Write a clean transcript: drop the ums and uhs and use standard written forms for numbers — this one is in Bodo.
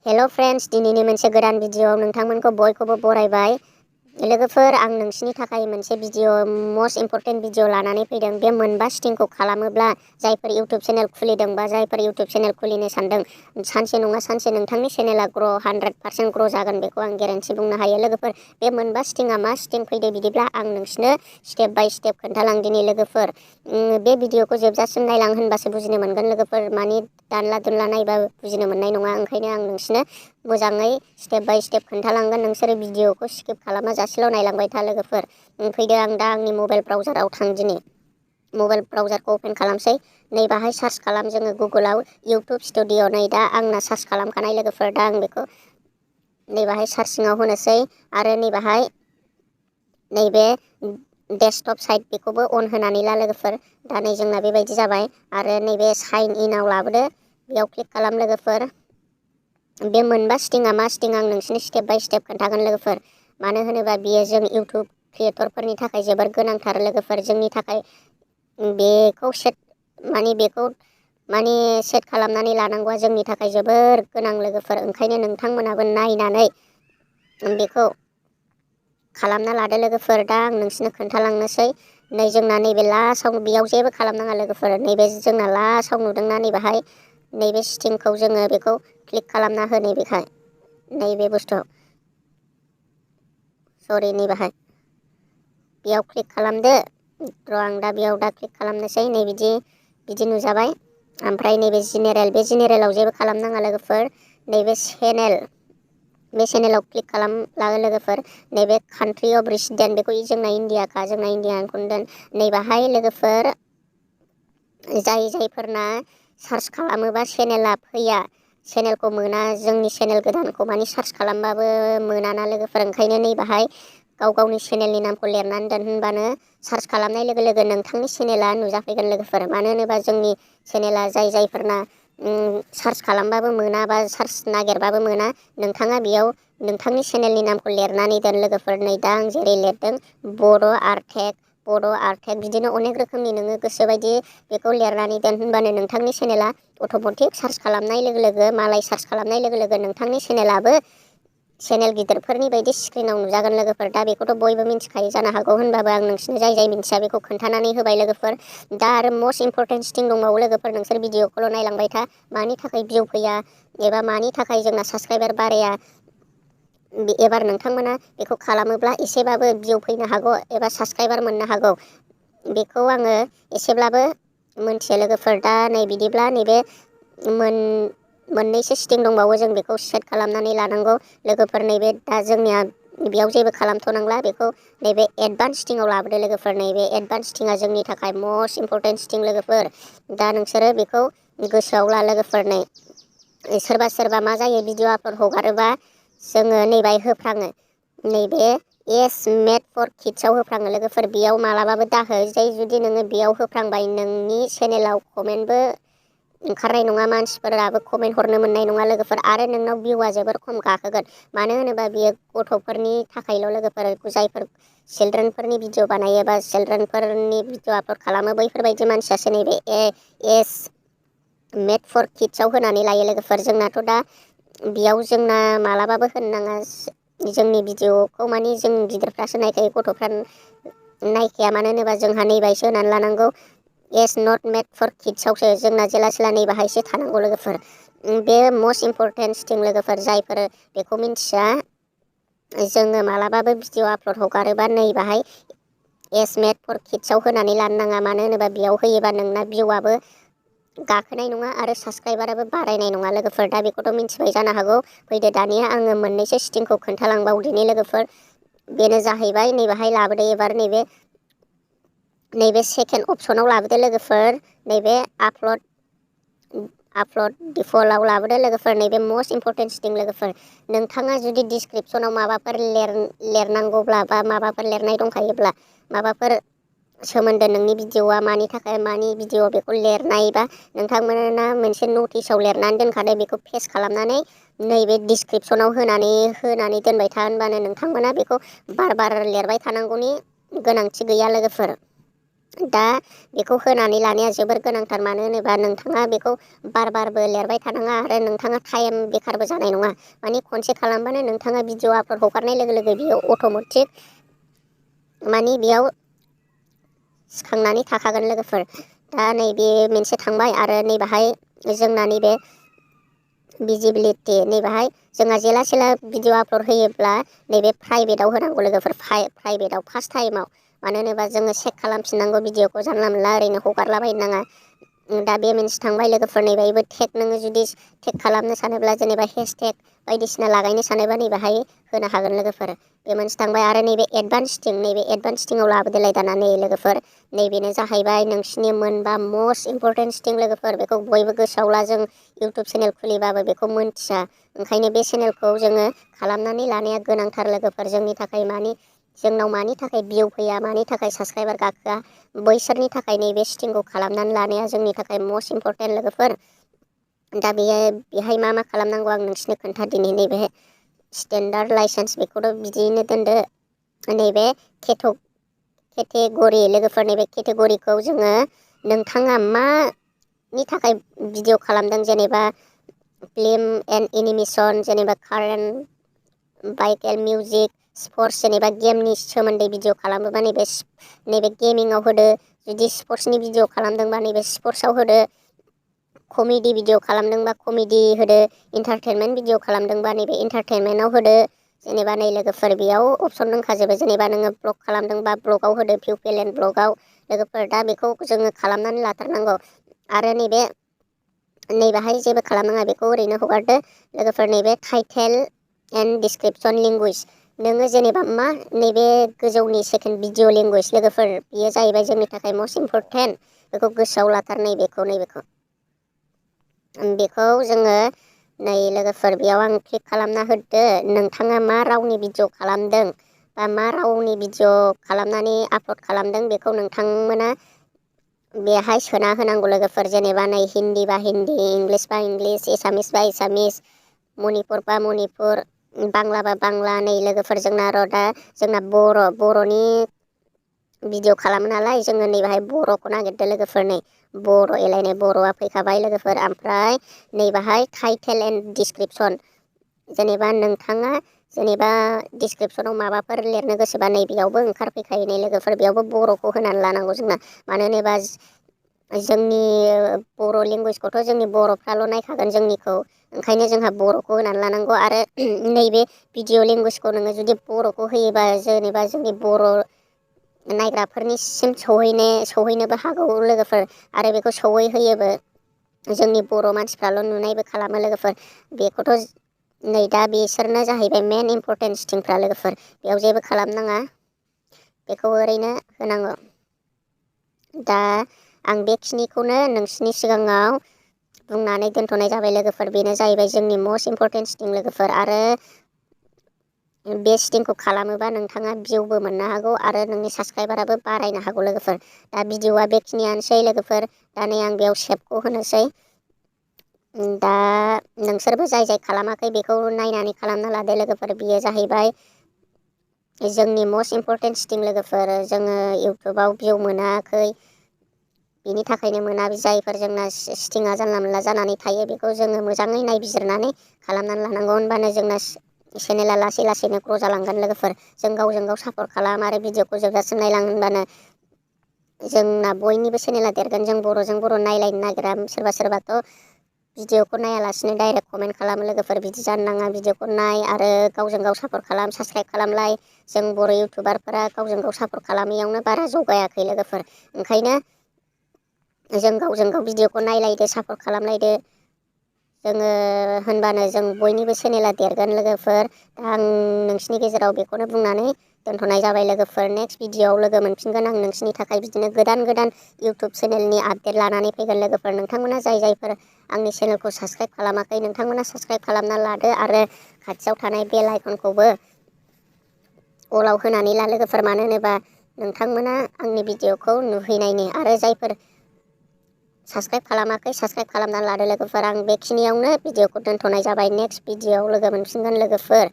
हेल' फ्रेन्ड्स, दिनैनि मोनसे गोदान भिडिअ'आव नोंथांमोनखौ बयखौबो बरायबाय। लोगोफोर, आं नोंसिनि थाखाय मोनसे मस्ट इम्परटेन्ट भिडिअ लानानै फैदों। बे मोनबा सेटिंखौ खालामोब्ला जायफोर इउटुब चेनेल खुलिदों बा जायफोर इउटुब चेनेल खुलिनो सानदों, सानसे नङा सानसे नोंथांनि चेनेला 100% ग्र' जागोन, बेखौ आं गेरेन्थि बुंनो हायो। लोगोफोर, बे मोनबा सेटिंआ मा सेटिं फैदो बिदिब्ला आं नोंसिनो स्टेप बाय स्टेप खोन्थालांदिनि। लोगोफोर, बे भिडिअ'खौ जोबजासिम नायलां होनबासो बुजिनो मोनगोन। लोगोफोर, मानि दानला दुनला नायबा बुजिनो मोननाय नङा। ओंखायनो आं नोंसिनो मोजाङै स्टेप बाय स्टेप खोन्थालांगोन। नोंसोरो भिडिअ'खौ स्किप खालामा जासेल' नायलांबाय था। लोगोफोर, फैदो, आं दा आंनि मबाइल ब्राउजाराव थांदिनि। मबाइल ब्राउजारखौ अपेन खालामसै। नै बाहाय सार्च खालाम जोङो गुगोलाव इउटुब स्टुडिअ'। नै दा आंना सार्च खालामखानाय। लोगोफोर, दा आं बेखौ नैबाहाय सार्चिंआव होनोसै आरो नैबाहाय नैबे डेस्कटप साइट बेखौबो अन होनानै ला। लोगोफोर, दा नै जोंना बेबायदि जाबाय आरो नैबे साइन इनआव लाबोदो, बेयाव क्लिक खालाम। लोगोफोर, बे मोनबा सेटिंआ मा सेटिं आं नोंसिनो स्टेप बाय स्टेप खोन्थागोन। लोगोफोर, मानो होनोबा बियो जों इउटुब क्रिएटरफोरनि थाखाय जोबोर गोनांथार। लोगोफोर, जोंनि थाखाय बेखौ सेट खालामनानै लानांगौआ जोंनि थाखाय जोबोर गोनां। लोगोफोर, ओंखायनो नोंथांमोनाबो नायनानै बेखौ खालामना लादो। लोगोफोर, दा आं नोंसिनो खोन्थालांनोसै। नै जोंना नैबे लास्टआव बेयाव जेबो खालामनाङा। लोगोफोर, नैबे जोंना लास्टआव नुदोंना नैबाहाय नैबे सेटिंखौ जोङो बेखौ क्लिक खालामना हो। नैबेहाय नैबे बुस्थुआव नैबाहाय बेयाव क्लिक खालामदो। आं दा बेयाव क्लिक खालामनोसै। नै बिदि नुजाबाय। ओमफ्राय नैबे बे जेनेरेलाव जेबो खालामनाङा। लोगोफोर, नैबे बे चेनेलाव क्लिक खालाम लोगोफोर। नैबे कान्ट्रि अफ रेसिडेन्ट बेखौ जोंना इण्डियाखा, जोंना इण्डियाखौनो दोन। नैबाहाय लोगोफोर, जायफोरना सार्च खालामोबा चेनेला फैया, चेनेलखौ मोना, जोंनि चेनेल गोदानखौ मानि सार्च खालामबाबो मोनाना। लोगोफोर, ओंखायनो नैबाहाय गावनि चेनेलनि नामखौ लिरनानै दोन। होनबानो सार्च खालामनाय लोगो लोगो नोंथांनि चेनेला नुजाफैगोन। लोगोफोर, मानो होनोबा जोंनि चेनेला जायफोरना सार्च खालामबाबो मोना बा सार्च नागिरबाबो मोना, नोंथाङा बेयाव नोंथांनि चेनेलनि नामखौ लिरनानै दोन। लोगोफोर, नै दा आं जेरै लिरदों बर' आर्टेक बिदिनो अनेक रोखोमनि नोङो गोसोबायदि बेखौ लिरनानै दोन। होनबानो नोंथांनि चेनेला अट'मेटिक सार्च खालामनाय लोगो लोगो सार्च खालामनाय लोगो लोगो नोंथांनि चेनेलाबो चेनेल गिदिरफोरनि बायदि स्क्रिनाव नुजागोन। लोगोफोर, दा बेखौथ' बयबो मिन्थिखायो जानो हागौ, होनबाबो आं नोंसिनो जाय मिन्थिया बेखौ खोन्थानानै होबाय। लोगोफोर, दा आरो मस्ट इम्परटेन्ट सेटिं दंबावो। लोगोफोर, नोंसोर भिडिअखौल' नायलांबाय था। मानि थाखाय भिउ फैया एबा मानि थाखाय जोंना साबस्क्राइबार बाराया, एबार नोंथांमोना बेखौ खालामोब्ला एसेबाबो भिउ फैनो हागौ एबा साबस्क्राइबार मोननो हागौ। बेखौ आङो एसेब्लाबो मोनथियो। लोगोफोर, दा नै बिदिब्ला नैबे मोननैसो सेटिं दंबावो, जों बेखौ सेट खालामनानै लानांगौ। लोगोफोर, नैबे दा जोंनिया बेयाव जेबो खालामथ'नांला, बेखौ नैबे एडभान्स सेटिंआव लाबोदो। लोगोफोर, नैबे एडभान्स सेटिंआ जोंनि थाखाय मस्ट इम्परटेन्ट सेटिं। लोगोफोर, दा नोंसोरो बेखौ गोसोआव ला। लोगोफोर, नै सोरबा मा जायो, भिडिअ आपल'ड हगारोबा जोङो नैबाय होफ्राङो, नैबे एस मेड फर किड्सआव होफ्राङो। लोगोफोर, बेयाव मालाबाबो दाहो। जुदि नोङो बेयाव होफ्रांबाय, नोंनि चेनेलाव कमेन्टबो ओंखारनाय नङा, मानसिफोराबो कमेन्ट हरनो मोननाय नङा। लोगोफोर, आरो नोंनाव भिउआ जोबोर खम गाखोगोन। मानो होनोबा बियो गथ'फोरनि थाखायल'। लोगोफोर, जायफोर चिल्ड्रेनफोरनि भिडिअ बानायो बा चिल्ड्रेनफोरनि भिडिअ आपल'ड खालामो, बैफोरबायदि मानसियासो नैबे एस मेड फर किड्सआव होनानै लायो। लोगोफोर, जोंनाथ' दा बेयाव जोंना मालाबाबो होनो नाङा। जोंनि भिडिअखौ मानि जों गिदिरफ्रासो नायखायो, गथ'फ्रा नायखाया। मानो होनोबा जोंहा नैबायसो होनानै लानांगौ, एस नट मेड फर किड्सआवसो जोंना जेला नैबाहायसो थानांगौ। लोगोफोर, बे मस्ट इम्परटेन्ट सेटिं। लोगोफोर, जायफोर बेखौ मिन्थिया, जोङो मालाबाबो भिडिअ आपल'ड हगारोबा नैबाहाय एस मेड फर किड्सआव होनानै लानो नाङा। मानो होनोबा बेयाव होयोबा नोंना भिउआबो गाखोनाय नङा आरो साबस्क्राइबाराबो बारायनाय नङा। लोगोफोर, दा बेखौथ' मिन्थिबाय जानो हागौ। फैदो, दानिया आङो मोननैसो सेटिंखौ खोन्थालांबावदिनि। लोगोफोर, बेनो जाहैबाय नैबाहाय लाबोदो। एबार नैबे सेकेन्ड अपसनाव लाबोदो। लोगोफोर, नैबे आपल'ड डिफल्टआव लाबोदो। लोगोफोर, नैबे मस्ट इम्परटेन्ट सेटिं। लोगोफोर, नोंथाङा जुदि डिसक्रिपसनाव माबाफोर लिरनांगौब्ला बा माबाफोर लिरनाय दंखायोब्ला, माबाफोर सोमोन्दो नोंनि भिडिअआ मानि थाखाय मानि भिडिअ बेखौ लिरनाय बा नोंथांमोना मोनसे नटिसाव लिरनानै दोनखादो, बेखौ पेस्ट खालामनानै नैबे डिसक्रिपसनाव होनानै दोनबाय था। होनबानो नोंथांमोना बेखौ बार बार लिरबाय थानांगौनि गोनांथि गैया। लोगोफोर, दा बेखौ होनानै लानाया जोबोर गोनांथार, मानो होनोबा नोंथाङा बेखौ बारबो लिरबाय थानाङा आरो नोंथाङा टाइम बेखारबो जानाय नङा। माने खनसे खालामबानो नोंथाङा भिडिअ आपल'ड हगारनाय लोगो लोगो बियो अट'मेटिक माने बेयाव सिखांनानै थाखागोन लोगोफोर। दा नैबे मोनसे थांबाय आरो नैबाहाय जोंना नैबे भिजिबिलिटि, नैबाहाय जोंहा जेला सेला भिडिअ आपल'ड होयोब्ला नैबे प्राइभेटाव होनांगौ लोगोफोर, प्राइभेटाव फार्स्ट टाइमाव। मानो होनोबा जोङो चेक खालामफिननांगौ भिडिअखौ, जानला मोनला ओरैनो हगारलाबायनो नाङा। दा बे मोनसे थांबाय लोगोफोर। नैबेहायबो टेग, नोङो जुदि टेग खालामनो सानोब्ला जेनेबा हेसटेग बायदिसिना लागायनो सानोबा नैबाहाय होनो हागोन लोगोफोर। बे मोनसे थांबाय आरो नैबे एडभान्सथिं, नैबे एडभान्सथिङाव लाबोदोलाय दाना नै लोगोफोर। नैबेनो जाहैबाय नोंसिनि मोनबा मस्ट इम्परटेन्ट थिं लोगोफोर। बेखौ बयबो गोसोआव ला, जों इउटुब चेनेल खुलिबाबो बेखौ मोनथिया। ओंखायनो बे चेनेलखौ जोङो खालामनानै लानाया गोनांथार लोगोफोर। जोंनि थाखाय जोंनाव मानि थाखाय भिउ फैया, मानि थाखाय साबस्क्राइबार गाखोआ, बैसोरनि थाखाय नैबे सेटिंखौ खालामनानै लानाया जोंनि थाखाय मस्ट इम्परटेन्ट लोगोफोर। दा बेहाय मा मा खालामनांगौ आं नोंसिनो खोन्थादिनि। नैबे स्टेन्डार्ड लाइसेन्स बेखौथ' बिदियैनो दोनदो। नैबे केटेगरि लोगोफोर, नैबे केटेगरिखौ जोङो नोंथाङा मानि थाखाय भिडिअ खालामदों, जेनेबा फिल्म एन्ड एनिमेसन, जेनेबा current bike and music, sports, जेनेबा गेमनि सोमोन्दै भिडिअ खालामोबा नैबे गेमिङाव होदो। जुदि स्पर्ट्सनि भिडिअ खालामदोंबा नैबे स्पर्ट्सआव होदो। कमेडि भिडिअ खालामदोंबा कमेडि होदो। इन्टारटेनमेन्ट भिडिअ खालामदोंबा नैबे इन्टारटेनमेन्टआव होदो। जेनेबा नै लोगोफोर बेयाव अपसन दंखाजोबो। जेनेबा नोङो ब्लग खालामदोंबा ब्लगाव होदो, पिउपेल एन्ड ब्लगाव लोगोफोर। दा बेखौ जोङो खालामनानै लाथारनांगौ। आरो नैबेहाय जेबो खालामनाङा, बेखौ ओरैनो हगारदो लोगोफोर। नैबे टाइटेल एन्ड डिसक्रिपसन लेंगुवेज, नोङो जेनेबा मा नैबे गोजौनि सेकेन्ड भिडिअ लेंगुवेज लोगोफोर, बेयो जाहैबाय जोंनि थाखाय मस्ट इम्परटेन्ट। बेखौ गोसोआव लाथार। नैबेखौ जोङो नै लोगोफोर बेयाव आं क्लिक खालामना होदो। नोंथाङा मा रावनि भिडिअ खालामदों बा मा रावनि भिडिअ खालामनानै आपल'ड खालामदों बेखौ नोंथांमोना बेहाय सोना होनांगौ लोगोफोर। जेनेबा नै हिन्दी बा हिन्दी, इंलिस बा इंलिस, एसामिस बा एसामिस, मणिपुर बा मणिपुर, बांला बा बांला। नै लोगोफोर जोंना बर'नि भिडिअ खालामो नालाय, जोङो नैबाहाय बर'खौ नागिरदो लोगोफोर। नै बर' एलायनाय बर'आ फैखाबाय लोगोफोर। ओमफ्राय नैबाहाय टाइटेल एन्ड डिसक्रिपसन, जेनेबा नोंथाङा डिसक्रिपसनाव माबाफोर लिरनो गोसोबा नैबेयावबो ओंखारफैखायो। नै लोगोफोर बेयावबो बर'खौ होनानै लानांगौ जोंना। मानो होनोबा जोंनि बर' लेंगुवेजखौथ' जोंनि बर'फ्राल' नायखागोन जोंनिखौ, ओंखायनो जोंहा बर'खौ होनानै लानांगौ। आरो नैबे भिडिअ लेंगुवेजखौ नोङो जुदि बर'खौ होयोबा जेनेबा जोंनि बर' नायग्राफोरनिसिम सहैनोबो हागौ लोगोफोर। आरो बेखौ सहैहोयोबो, जोंनि बर' मानसिफ्राल' नुनायबो खालामो लोगोफोर। बेखौथ' नै दा बिसोरनो जाहैबाय मेन इम्परटेन्ट थिंफ्रा लोगोफोर। बेयाव जेबो खालामनाङा, बेखौ ओरैनो होनांगौ। दा आं बेखिनिखौनो नोंसिनि सिगाङाव बुंनानै दोनथ'नाय जाबाय लोगोफोर। बेनो जाहैबाय जोंनि मस्ट इम्परटेन्ट थिं लोगोफोर। आरो बे सिटिंखौ खालामोबा नोंथाङा भिउबो मोननो हागौ आरो नोंनि साबस्क्राइबाराबो बारायनो हागौ लोगोफोर। दा भिडिअआ बेखिनियानोसै लोगोफोर। दा नै आं बेयाव सेभखौ होनोसै। दा नोंसोरबो जाय खालामाखै बेखौ नायनानै खालामना लादो लोगोफोर। बियो जाहैबाय जोंनि मस्ट इम्परटेन्ट थिं लोगोफोर। जोङो इउटुबाव भिउ मोनाखै, बिनि थाखायनो मोना। जायफोर जोंना सिटिंआ जानला मोनला जानानै थायो बेखौ जोङो मोजाङै नायबिजिरनानै खालामनानै लानांगौ। होनबानो जोंना चेनेला लासै लासैनो ग्र' जालांगोन लोगोफोर। जों गावजों गाव सापर्ट खालाम आरो भिडिअखौ जोबजासिम नायलांबानो जोंना बयनिबो चेनेला देरगोन। जों बर'जों बर' नायलायनो नागिरा। सोरबाथ' भिडिअखौ नायालासिनो डाइरेक्ट कमेन्ट खालामो लोगोफोर। बिदि जानो नाङा। भिडिअखौ नाय आरो गावजों गाव सापर्ट खालाम, साबस्क्राइब खालामलाय। जों बर' इउटुबारफोरा गावजों गाव सापर्ट खालामैयावनो बारा जौगायाखै लोगोफोर। ओंखायनो जों गावजों गाव भिडिअखौ नायलायदो, सापर्ट खालामलायदो जोङो। होनबानो जों बयनिबो चेनेला देरगोन लोगोफोर। दा आं नोंसिनि गेजेराव बेखौनो बुंनानै दोनथ'नाय जाबाय लोगोफोर। नेक्स्ट भिडिअआव लोगो मोनफिनगोन आं नोंसिनि थाखाय बिदिनो गोदान इउटुब चेनेलनि आपडेट लानानै फैगोन लोगोफोर। नोंथांमोना जायफोर आंनि चेनेलखौ साबस्क्राइब खालामाखै नोंथांमोना साबस्क्राइब खालामना लादो आरो खाथियाव थानाय बेल आइकनखौबो अलाव होनानै ला लोगोफोर। मानो होनोबा नोंथांमोना आंनि भिडिअखौ नुहैनायनि। आरो जायफोर साबस्क्राइब खालामाखै साबस्क्राइब खालामना लादो लोगोफोर। आं बेखिनियावनो भिडिअखौ दोनथ'नाय जाबाय। नेक्स्ट भिडिअआव लोगो मोनफिनगोन लोगोफोर।